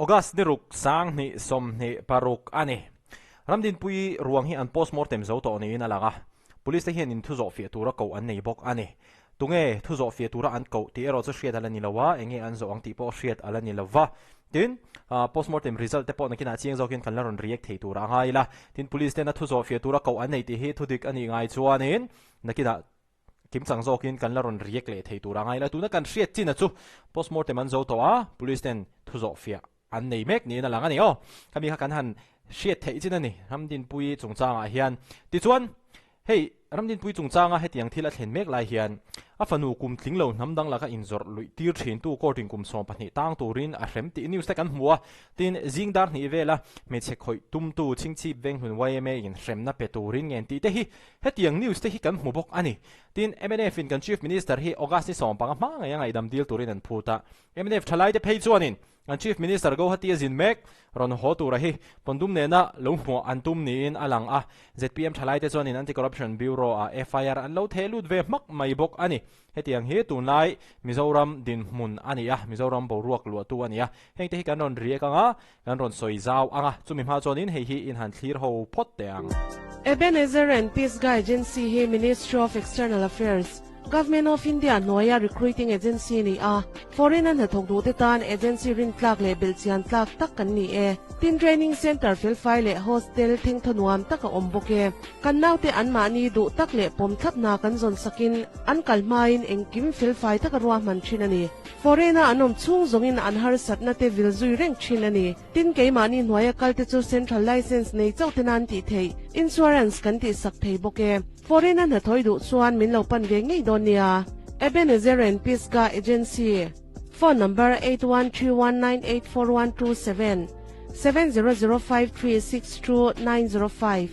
August ni ruk 20 26 a ni. Ramdinpui ruang hi an postmortem zo tawh niin a lang a, Police te hian in thu zawh fiah tura koh an nei bawk a ni. Tunge thu zawh fiah tura an koh tih erawh chu hriat a la ni lo a, enge an zawh ang tih pawh hriat a la ni lo va. Tin, postmortem result te pawh nakinah chiang zawkin kan la rawn react thei tur a ngai ila. Tin, Police tena thu zawh fiah tura koh an nei tih hi thu dik a nih ngai chuanin nakinah kimchang zawkin kan la rawn react leh thei tur a ngai ila. Tuna kan hriat chin a chu postmortem an zo tawh a, Police ten thu zawh fiah an nei mek niin a lang a ni aw. Khami kha kan han hriat theih chin a ni Ramdinpui chungchangah hian. Tichuan, hei Ramdinpui chungchanga hetiang thil a thlen mek lai hian a fanu kum tling lo hnam dang laka inzawrh luih tir thintu court in kum 12 tang turin a hrem tih news te kan hmu a. Tin, zing dar hnih vela hmeichhe khawih tumtu Chhingchhip Venghlun yma in hremna pe turin ngen tih te hi hetiang news te hi kan hmu bawk a ni. Tin, mnf in kan Chief Minister hi August ni 15 hma ngei a ngaihdam dil turin an phut a. Mnf thalaite phei chuanin An Chief Minister Guwahati a zin mek, rawn haw tura hi Pondum nena lo hmuah an tum niin a lang a. Zpm thalaite chuanin Anti-Corruption Bureau-ah FIR an lo theh lut ve hmak mai bawk a ni. Hetiang hi tunlai Mizoram dinhmun a ni a, Mizoram boruak luahtu a ni a. Hengte hi kan rawn riak ang a, kan rawn sawi zau ang a, chumi hma chuanin hei hi in han thlir ho phawt teh ang. Ebenezer and Pisgah Agency hi Ministry of External Affairs, Government of India hnuaia recruiting agency ni a, foreign a hnathawk duhte tan agency rintlak leh belhchian tlak tak kan ni e. Tin training centre felfai leh hostel thengthaw nuam tak a awm bawk e. Kan naute anmahni duh tak leh pawm thlap hna kan zawn sakin an kal hmain engkim felfai taka ruahman thin a ni. Foreign a an awm chhung zawngin an harsatna te vil zui reng thin a ni. Tin keimahni hnuaia kalte chu central licence nei chauh tena an tih theih insurance kan tihsak thei bawk e. Foreign a hnathawih duh chuan min lo pan ve ngei dawn nia. Ebenezer and Pisgah Agency, Phone number 8131984127, 7005362905.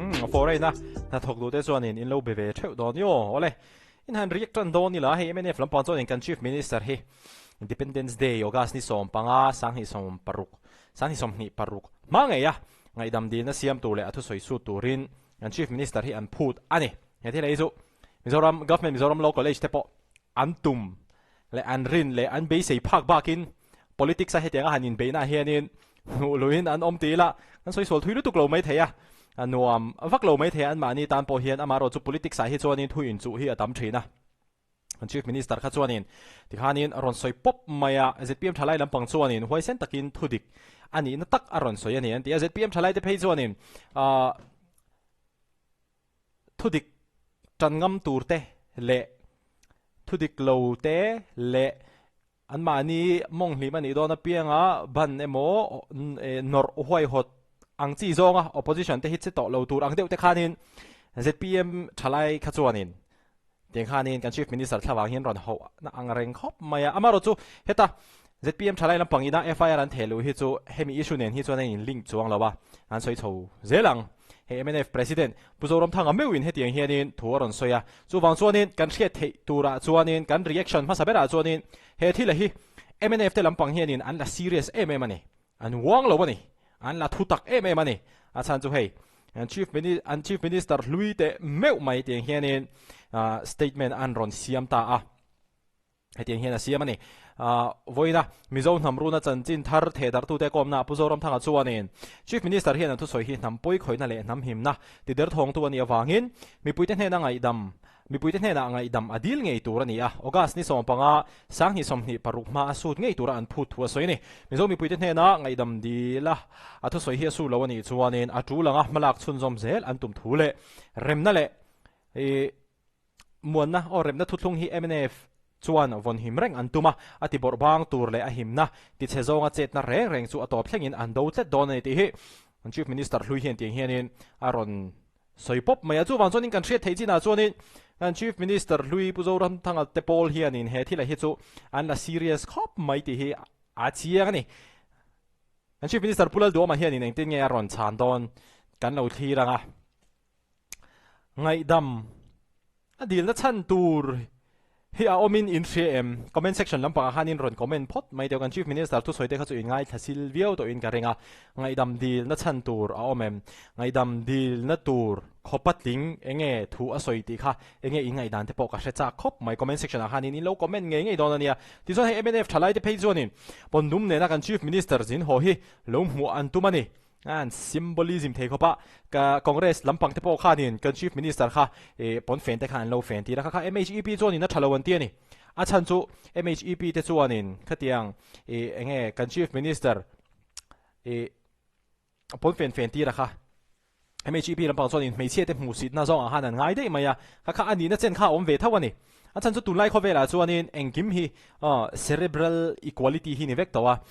Umm foreign a hnathawk duh te chuanin in lo be ve theuh dawn ni aw. Awle, in han react tan dawn ila hei mnf lampang chuanin kan Chief Minister hi Independence Day August ni 15 2026 2026 hma ngei a ngaihdam dilna siam tur leh a thusawi sut turin Kan Chief Minister hi an phut a ni. He thil ei chu Mizoram Government Mizoram Law College te pawh an tum leh an rin leh an beisei phak bakin politics a hetianga han inbeihna ah hianin hnuh luhin an awm ti ila kan sawi sual thui lutuk lo mai thei a, a nuam vak lo mai thei a anmahni tan pawh hian amaherawh chu politics ah hi chuanin thu inchuh hi a tam thin a. Kan Chief Minister kha chuanin tikhanin a rawn sawi pawp mai a, zpm thalai lampang chuanin huaisen takin thudik a nihna tak a rawn sawi a ni an ti a, zpm thalaite phei chuanin ahh thudik tan ngam tur te leh thudik lo te leh anmahni mawng hlim a nih dawn apianga ban emaw nawrh huaihawt ang chi zawnga opposition te hi che tawh lo tur ang deuh te khanin zpm thalai kha chuanin Tiang khanin kan Chief Minister thlavang hian rawn hauh na ang reng khawp mai a. Amaherawh chu heta zpm thalai lampang ina FIR an theh luh hi chu hemi issue nen hi chuan a in link chuang lo a, an sawi chho zel ang. Hei mnf President Pu Zoramthanga meuhin hetiang hianin thu a rawn sawi a. Chuvang chuanin kan hriat theih turah chuanin kan reaction hmasa berah chuanin he thila hi mnf te lampang hianin an la serious em em a ni. An uang lo a ni. An la thu tak em em a ni. A chhan chu hei, an Chief an Chief Minister hlui teh meuh mai tiang hianin statement an rawn siam ta a. Hetiang hian a siam a ni. Vawiina Mizo hnam runa chanchin thar thehdarhtute kawmna Pu Zoramthanga chuanin Chief Minister hian an thusawi hi hnam pawi khawihna leh hnam himna tiderthawngtu a nih avangin mipuite hnena ngaihdam Mipuite hnenah ngaihdam a dil ngei tur a ni a, August ni 15, 2026 hma a sut ngei tura an phut thu a sawi a ni. Mizo mipuite hnena ngaihdam dil a, a thusawi hi a su lo a nih chuanin a tul anga hmalak chhunzawm zel an tum thu leh remna leh i muanna aw remna thuthlung hi mnf chuan vawn him reng an tum a, a ti bawrh bang tur leh a himna tichhe zawnga chetna reng reng chu a tawp thlengin an do tlet dawn a ni tih hi Chief Minister hlui hian tiang hianin a rawn Sawi pawp mai a, chuvang chuanin kan hriat theih chinah chuanin kan Chief Minister hlui Pu Zoramthanga te pawl hianin he thila hi chu an la serious khawp mai tih hi a chiang a ni. Kan Chief Minister Pu Lalduama hianin engtin nge a rawn chhan dawn kan lo thlir ang a. Ngaihdam a dilna chhan tur. Hi a awmin in hria em? Comment section lampangah khan in rawn comment phawt mai teu. Kan Chief Minister thusawi te kha chu in ngaithla sil viau tawhin ka ring a. Ngaihdam dilna chhan tur a awm em? Ngaihdam dilna tur khawpa tling enge thu a sawi tih kha enge in ngaihdan te pawh ka hre chak khawp mai. Comment section ah khanin in lo comment ngei ngei dawn a nia. Tichuan hei mnf thalai te phei chuanin Pawndum nena kan Chief Minister zin haw hi lo hmuh an tum a ni. An symbolism thei khawp a, ka Congress lampang te pawh khanin kan Chief Minister kha eh pawnfen te kha an lo fen tir a, kha kha MHEP chuanin a tha lo an ti a ni. A chhan chu MHEP te chuanin khatiang eh enge kan Chief Minister eh pawnfen fen tir a kha MHEP lampang chuanin hmeichhia te hmuhsitna zawngah khan an ngai daih mai a, kha kha a nihna chen kha a awm ve tho a ni. A chhan chu tunlai khawvelah chuanin engkim hi cerebral equality hi ni vek tawh a,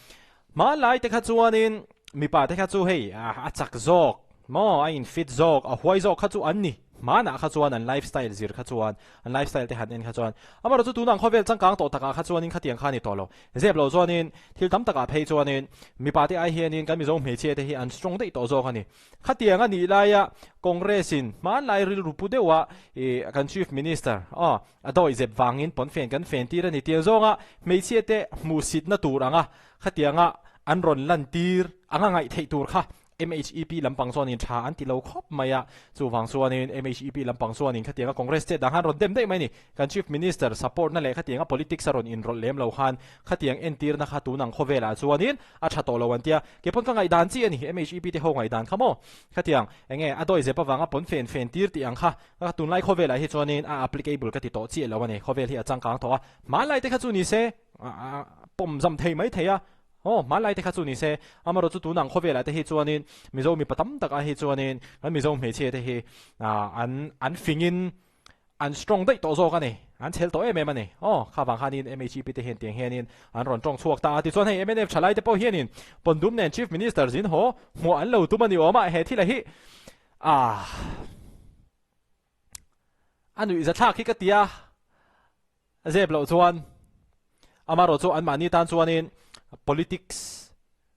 Hmanlai te kha chuanin mipa te kha chu hei a chak zawk maw, a in fit zawk, a huai zawk kha chu an ni. Hmanah kha chuan an lifestyle zir kha chuan, an lifestyle te han en kha chuan. Amaherawhchu chu tunah khawvel changkang tawh takah kha chuanin khatiang kha a ni tawh lo. Zep lo chuanin thil tam takah phei chuanin mipa te ai hianin kan Mizo hmeichhia te hi an strong daih tawh zawk a ni. Khatiang a nih laia Congress in hmanlai rilru pu deuha ih kan Chief Minister aw a dawi zep vangin pawnfen kan fen tir a ni tiang zawnga hmeichhia te hmuhsitna tur anga Khatianga an rawn lantir anga ngaih theih tur kha MHEP lampang chuanin tha an ti lo khawp mai a, chuvang chuanin MHEP lampang chuanin khatianga Congress chet dang khan rawn dem daih mai a ni. Kan Chief Minister support na leh khatianga politics a rawn inrawlh lem lo khan khatiang entirna kha tun ang khawvelah chuanin a tha tawh lo an tia. Keipawn ka ngaihdan chi a ni, MHEP te ho ngaihdan kha maw? Khatiang enge a dawi zep avanga pawn fen fen tir tih ang kha tunlai khawvelah hi chuanin a applicable ka ti tawh chiah lo a ni. Khawvel hi a changkang tawh a, hmanlai te kha chu ni se. pawm zam thei mai thei a, aw hmanlai te kha chu ni se, amaherawh chu tunang khawvelah te hi chuanin Mizo mipa tam takah hi chuanin kan Mizo hmeichhia te hi an an fingin an strong daih tawh zawk a ni, an chhel tawh em em a ni, aw kha vang khanin MHEP te hian tiang hianin an rawn tawng chhuak ta a, tichuan hei mnf thalai te pawh hianin Pawndum nen Chief Minister zin haw hmuah an lo tum a ni awm a, he thil a hi ah a nuihzathlak hi ka ti a. A zep loh chuan amaherawh chu anmahni tan chuanin politics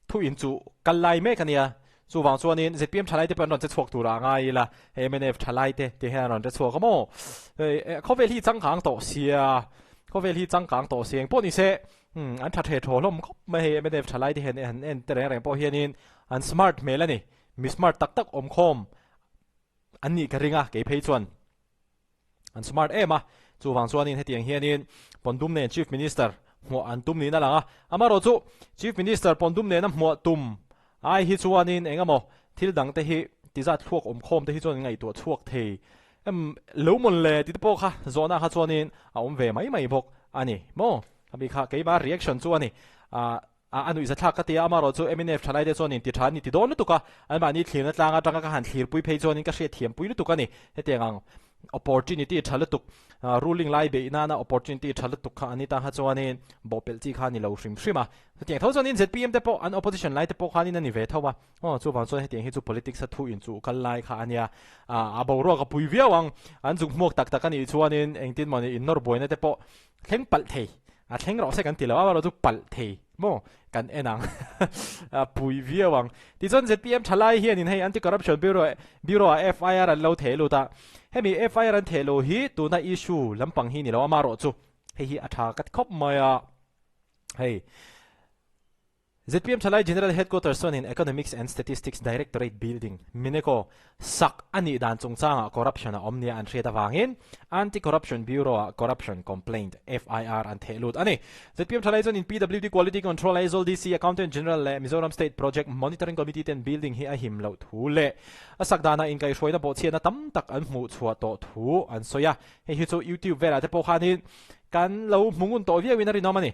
thu in chu kal lai mek a nia. Chuvang chuanin zpm thalaite pawh an rawn che chhuak tur ah ngai ila, hei mnf thalaite tih hian an rawn che chhuak a maw? Hei khawvel hi changkang tawh sia, khawvel hi changkang tawh sia engpawh ni se an tha the thaw hlawm khawp mai hei mnf thalaite hian an en te reng reng pawh hianin an smart hmel a ni, mi smart tak tak awmkhawm an nih ka ring a kei phei chuan. An smart em a, chuvang chuanin hetiang hianin Pawndum nen Chief Minister hmuah an tum niin a lang a. Amaherawh chu Chief Minister Pawndum nena hmuah tum ai hi chuanin eng emaw thil dang te hi tizat thluak awm khawm te hi chuan ngaihtuah chhuak thei em lo mawn le tih te pawh kha zawhna kha chuanin a awm ve mai mai bawk a ni maw? Khami kha keimah reaction chu a ni. A nuihza thlak ka ti a, amaherawh chu mnf thalaite chuanin ti tha an ni ti dawn lutuk a, anmahni thlirna tlang atanga ka han thlirpui phei chuanin ka hriatthiam pui lutuk a ni. Hetiang ang opportunity tha lutuk, ruling lai beih nana opportunity tha lutuk kha an ni ta kha chuanin bawhpelh chi kha a ni lo hrim hrim a. Hetiang tho chuanin zpm te pawh an opposition lai te pawh khanin a ni ve tho a, aw chuvang chuan hetiang hi chu politics a thu inchuh kal lai kha a nia, a boruak a pui viau ang, an zuk hmuak tak tak a nih chuanin engtin mawni innawr buaina te pawh thleng palh thei. A thleng rawh se kan ti lo a, amaherawh chu palh thei maw kan en ang a pui viau ang. Tichuan zpm thalai hianin hei Anti Corruption Bureau Bureau ah FIR an lo theh lut a, hemi FIR an theh lo hi tuna issue lampang hi ni lo amaherawh chu hei hi a tha ka ti khawp mai a, hei. Zpm Thalai General Headquarters chuanin Economics and Statistics Directorate Building, Mineco, sak a nih dan chungchangah corruption a awm nia an hriat avangin Anti-Corruption Bureau-ah Corruption Complaint, FIR, an theh lut a ni. Zpm Thalai chuanin PWD Quality Control, Aizawl DC Accountant General leh Mizoram State Project Monitoring Committee ten building hi a him loh thu leh a sak danah inkaihhruaina bawhchhiatna tam tak an hmuh chhuah tawh thu an sawi a. Hei hi chu YouTube velah te pawh khanin kan lo hmu ngun tawh viauin a rinawm a ni.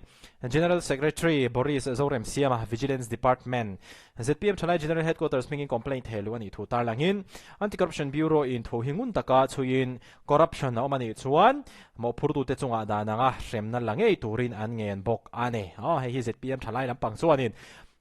General Secretary Boris Zoremsiama, Vigilance Department, zpm Thalai General Headquarters hmingin complaint theh luh a nih thu tarlangin Anti-Corruption Bureau in thu hi ngun taka chhuiin corruption a awm a nih chuan mawhphurtute chungah dan anga hremna la ngei turin an ngen bawk a ni. Aw hei hi zpm Thalai lampang chuanin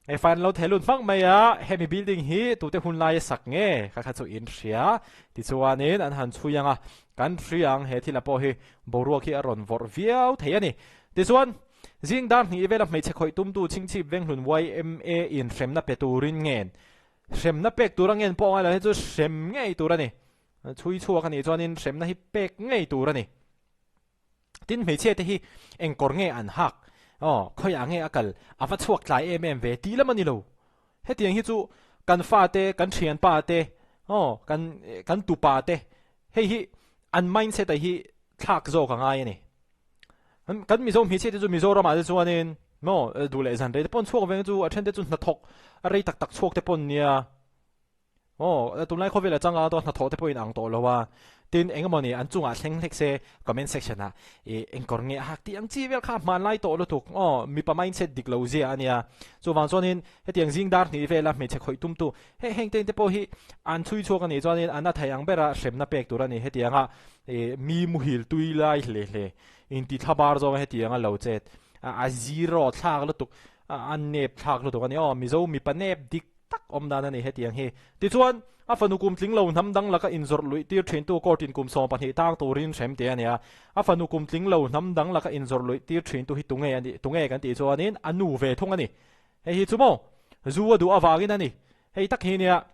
Hei fan lo theh lut hmak mai a, hemi building hi tute hun laia sak nge ka kha chu in hria. Tichuanin an han chhui ang a, kan hria ang he thila pawh hi boruak hi a rawn vawrh viau thei a ni. Tichuan, zing dar hnih vela hmeichhe khawih tumtu Chhingchhip Venghlun yma in hremna pe turin ngen hremna pek tur a ngen pawh angai lo hi chu hrem ngei tur a ni. Chhui chhuak a nih chuanin hremna hi pek ngei tur a ni. Tin hmeichhia te hi eng kawr nge an hak? Aw, khawiah nge a kal? A va chhuak tlai em em ve tih lam a ni lo. Hetiang hi chu kan fa te, kan thianpa te, aw, kan kan tupa te, hei hi an mindset a hi thlak zawk a ngai a ni. Kan Mizo hmeichhia te chu Mizoramah te chuanin maw duh leh zan rei te pawh an chhuak ve ang chu, a then te chu hnathawk a rei tak tak chhuak te pawh an nia. Aw, tunlai khawvel a changa tawh hnathawh te pawhin ang tawh lo a, tin eng emaw ni an chungah thleng hlek se comment section ah ih engkawr nge a hak tih ang chi vel kha hmanlai tawh lutuk aw mipa mindset dik lo zia a nia. Chuvang chuanin hetiang zing dar hnih vela hmeichhe khawih tumtu heng heng te te pawh hi an chhui chhuak a nih chuanin an a thei ang bera hremna pek tur a ni hetianga ih mi muhil tui lai hle hle inti thlabar zawnga hetianga lo chet a zero thlak lutuk a nep thlak lutuk a ni aw Mizo mipa nep dik tak awm dan a ni hetiang hi. Tichuan, a fanu kum tling lo hnam dang laka inzawrh luih tir thintu court in kum 12 tang turin hrem tih a ni a. A fanu kum tling lo hnam dang laka inzawrh luih tir thintu hi tunge a nih, tunge kan tih chuanin a nu ve thung a ni. Hei hi chu maw? Zu a duh avangin a ni. Hei tak hi nia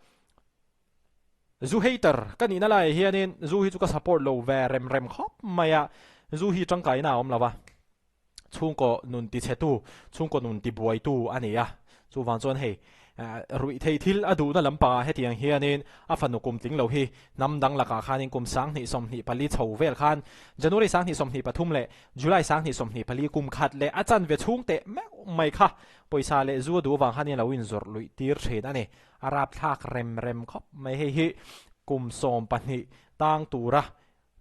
zu hater ka nihna laiah hianin zu hi chu ka support lo ve rem rem khawp mai a, zu hi tangkaina a awm lo va. Chhungkaw nun tichhetu, chhungkaw nun tibuaitu a ni a. Chuvang chuan hei, ruih thei thil a duhna lampangah hetiang hianin a fanu kum tling lo hi hnam dang lakah khanin kum 2024 chho vel khan January 2023 leh July 2024 kum khat leh a chanve chhung teh meuh mai kha pawisa leh zu a duh avang khanin a lo inzawrh luih tir thin a ni. A rapthlak rem rem khawp mai hei hi kum 12 tang tura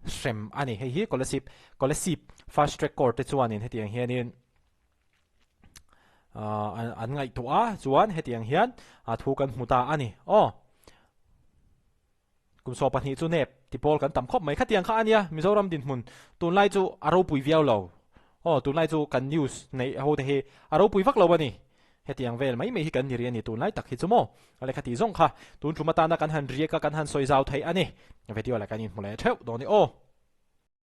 hrem a ni. Hei hi Kolasib, Kolasib Fast Track Court te chuanin hetiang hianin an ngaihtuah a, chuan hetiang hian thu kan hmu ta a ni. Aw, kum 12 chu nep ti pawl kan tam khawp mai. Khatiang kha a nia, Mizoram dinhmun tunlai chu a ropui viau lo. Aw, tunlai chu kan news neih ho te hi a ropui vak lo a ni. Hetiang vel mai mai hi kan ni rih a ni tunlai tak hi chu maw? A lehkha tih zawng kha tun tum atana kan han riak a, kan han sawi zau theih a ni. Video lah kan inhmu leh theuh dawn i aw.